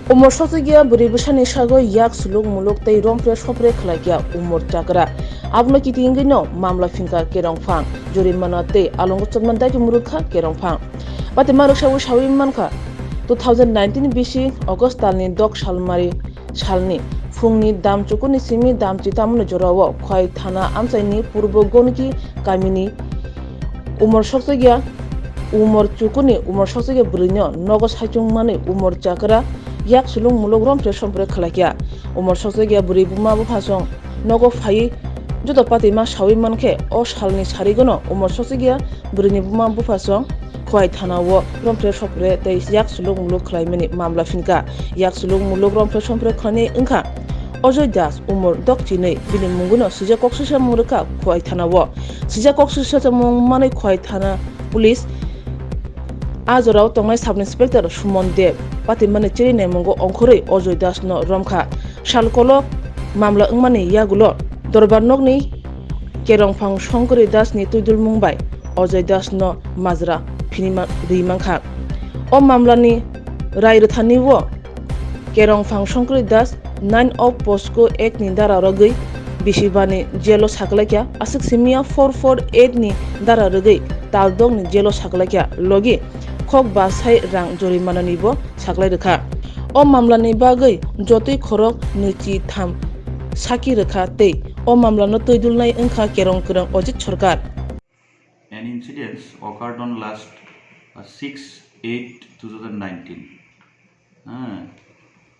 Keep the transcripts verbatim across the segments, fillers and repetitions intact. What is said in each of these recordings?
Umor sokjakya bwrwi bwsani sago yak suluk muluk tei romphre sophre khlaikha umor chakra. Abono kiti wngwino mamla phinkha Kerongphang, jorimana tei alongo chokmani dagi murukha Kerongphang. Patima rwksawi sawi mankha, two thousand nineteen bisi August talni dok salmari salni phungni dam chukurni simi dam chitamni jorao Khwai thana amchaini purbo Gonki kamini umor sokjakya, umor chukurni umor sokjakya bwrwino nogo saichung manwi umor chakra yak suluk muluk romphre sompre khlaikha. Umor sokjakya bwrwi buma buphasong nogo phaiwi joto patima sawi mankhe o salni sarigono umor sokjakya bwrwini buma buphasong Khwai thanao romphre sompre tei yak suluk muluk khlaimani mamla phinkha. Yak suluk muluk romphre sompre khlainai wngkha Ajoy Das, umor dok chinwi, bini mungwino swijak kok swisamung rwkha Khwai thanao. Swijak kok swisamung manwi Khwai thana police a jorao tongnai Sub Inspector Suman Deb patimani chiri naimungo ongkhorwi Ajoy Das no romkha. Sal kolok mamla wngmani yagulo Dorbar nokni Kerongphang Songkori Das ni twidulmung bai Ajoy Das no majra phini ma-, rwi mankha. O mamla ni rai rwthani o Kerongphang Songkori Das nine of POCSO Act ni dara rwgwi bisi bani jail o saklaikha, aswk simiya four four eight ni dara rwgwi taldok ni jail o saklaikha, logi khok basai rang jorimana ni bo saklai rwkha. O mamla ni bagwi jotoi khorok nwichi tham saki rwkha tei o mamla no twidulnai wngkha Kerong kwrwng Ajit Sarkar. An incident occurred on last, uh, six eight two thousand nineteen. Uh,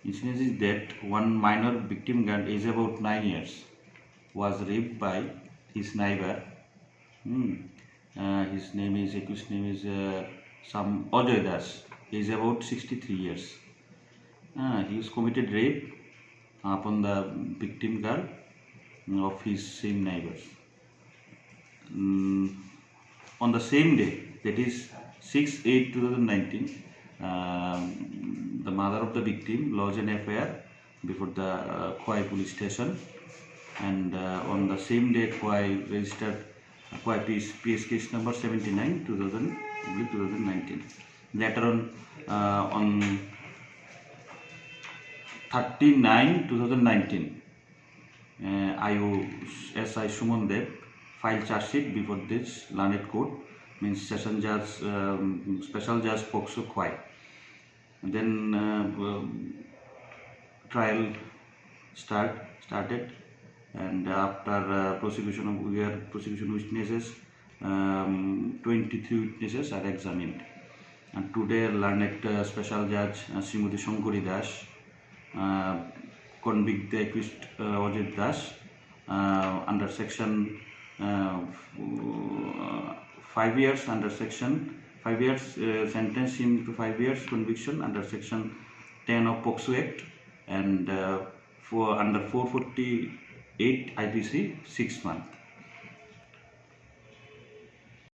incident is that one minor victim girl, age about nine years, was raped by his neighbor. Hmm. Uh, his name is, accused name is, uh, some Ajoy Das. He is about sixty-three years. Uh, he was committed rape upon the victim girl of his same neighbors. Mm, on the same day, that is six eight two thousand nineteen, um, the mother of the victim lodged an F I R before the, uh, Khwai police station, and, uh, on the same day, Khwai registered, uh, Khwai P S, P S case number seventy-nine, two thousand, I believe two thousand nineteen. Later on, uh, on thirty-nine two thousand nineteen, uh, I O S I Suman Deb filed charge sheet before this learned court, means session judge, um, special judge POCSO Khwai. Then, uh, um, trial start, started, and after, uh, prosecution of, we are prosecution witnesses, um, twenty-three witnesses are examined. And today, learned, uh, special judge, uh, Srimati Songkori Das, uh, convict the accused, uh, Ajit Das, uh, under section, uh, f-, uh, five years under section, five years, uh, sentence him to five years conviction under section ten of POCSO Act, and, uh, for under four forty-eight I P C, six month.